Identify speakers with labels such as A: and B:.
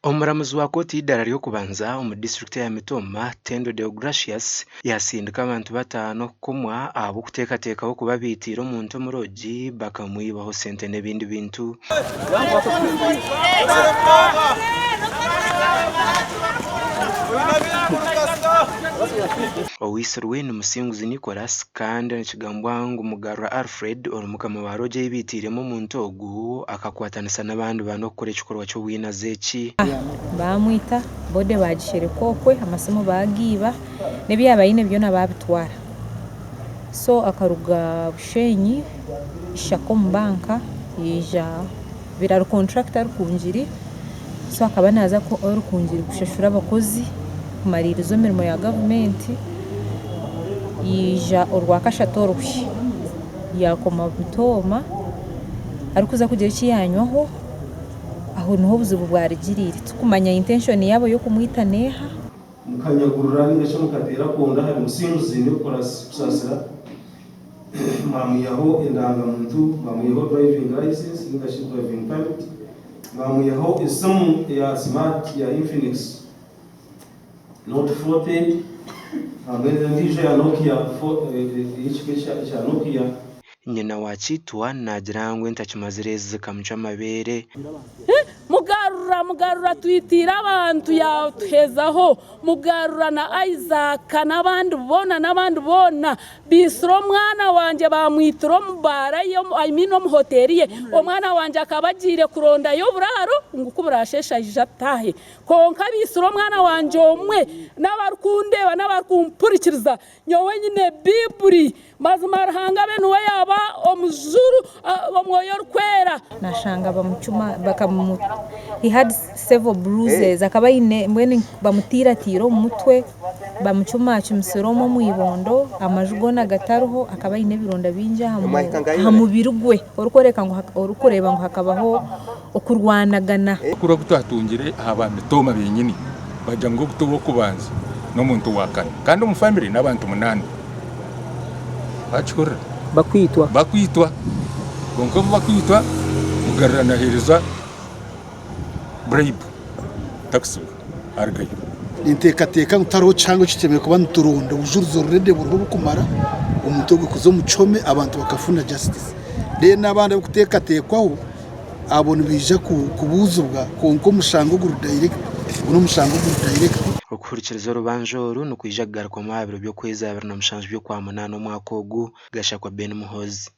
A: Omuramuzi wa kooti y'eidaara ry'okubanza omu disiturikiti eya Mitooma, Tendo Deogratius yatsindika abantu bataano kukomwa ahabw'okuteekateekaho kuba baitiire omuntu omu roogi bakamwibaho sente n'ebindi bintu. Owaitsirwe ni Musinguzi Nicholas kandi nikigambwa ngu Mugarura Alfred ori mukama wa roogi ei baitiiremu omuntu ogu akakwatanisa n'abandi bana okukora ekikorwa ky'obwinazi eki.
B: Baamwita, body baagishereka okwe, amasimu baagaiba, n'ebi yaaba aine byona baabitwara. So akaruga Bushenyi Ishaka omu banka yaija abaire ari contractor Rukungiri, so akaba naaza Rukungiri kushashura abakozi kumariiriza emirimo ya gavumenti, yaija orwakashatu oruhwi yaakoma Butooma arikuza kugira eki yaanywaho. Aho niho obuzibu bwarugiriire. Titukumanya intention yaabo y'okumwita neeha.
C: Mukanyagurura nainga shi mukateera akondo ahari Musinguzi Nicholas Kusasira, mwamwihaho endangamuntu, mwamwihaho driving licence nainga shi driving permit, mwamwihaho esimu eya smart ya Infinix Note 40 hamwe n'endiijo eya Nokia ey'ekika ekya Nokia.
A: Nyina wa Kitwa naagira ngu entakimazire ezi zikamucwa amabeere.
D: Mugarura Mugarura twitiire abantu yaatuhezaho Mugarura na Isaac n'abandi boona n'abandi boona baitsire omwana wangye baamwitira omu baara ye I mean omu hoteeri ye omwana wangye akaba agiire kurondayo oburaaro ngu ku buraasheeshe aije ataahe kwonka baitsire omwana wangye omwe n'abarikundeeba n'abarikumpurikiriza Nyowe nyine Baiburi. Mazima Ruhanga abe niwe yaaba omujuru, Omwoyo Orikwera.
B: Nashanga bamucuma bakamu he had several bruises akaba aine mbwenu bamutiiratiire omu mutwe bamucumacumisire omwe omu ibondo amaju goona gatariho akaba aine ebironda bingi aha mubiri gwe orikworeka ngu orikureeba ngu hakabaho okurwanagana.
E: Amakuru agu twatungire aha ba Mitooma benyini bagira ngu ogu tiw'okubanza n'omuntu wa kana kandi omu famire n'abantu munaana. Wakihurira?
F: Bakwitwa.
E: Bakwitwa. Kwonka obu bakwitwa Mugarura naheereza bribe takusibwa arugayo.
G: Ninteekateeka ngu tihariho kihango eki tushemereire kuba nituronda, obujurizi already buriho burikumara omuntu ogwo kuza omu kihome abantu bakafuna justice. Then abandi abarikuteekateekwaho abo nibaija kubuuzibwa kwonka omushango oguri direct ogu n'omushango oguri direct.
A: Okuhurikiriza orubanja oru nikwija kugarukwamu aha biro by'okwezi 27 by'Okwamunaana omwaka ogu, Gashakwa Ben Muhoozi.